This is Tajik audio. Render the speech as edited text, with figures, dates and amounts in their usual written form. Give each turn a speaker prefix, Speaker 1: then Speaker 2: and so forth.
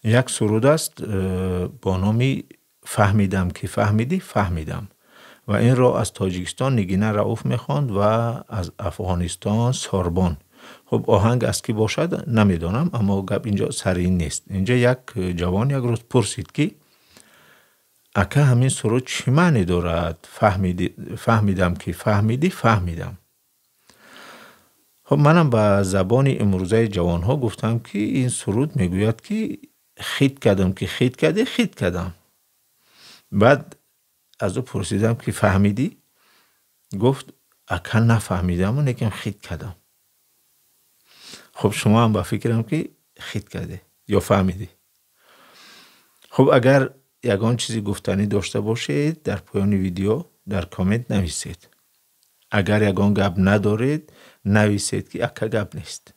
Speaker 1: Як суруд аст бо номи «Фаҳмидам, ки фаҳмидӣ, фаҳмидам», ва инро аз Тоҷикистон Нигина Рауф мехонд ва аз Афғонистон Сорбон. Хуб, оҳанг аз кӣ бошад, намедонам, аммо гап инҷо сари ин нест. Инҷа як ҷавон як рӯз пурсид, ки ака, ҳамин суруд чӣ маъне дорад, «Фаҳмидам, ки фаҳмидӣ, фаҳмидам»? Хуб, манам ба забони имрӯзаи ҷавонҳо гуфтам, ки ин суруд мегӯяд, ки хит кардам, ки хит кардӣ, хит кардам. Баъд аз ӯ пурсидам, ки фаҳмидӣ? Гуфт: «Ака, нафаҳмидаму, лекин хит кардам». Хуб, шумо ҳам ба фикрам, ки хит кардӣ ё фаҳмидӣ. Хуб, агар ягон чизи гуфтанӣ дошта бошед, дар поёни видео дар коммент нависед. Агар ягон гап надоред, нависед, ки ака, гап нест.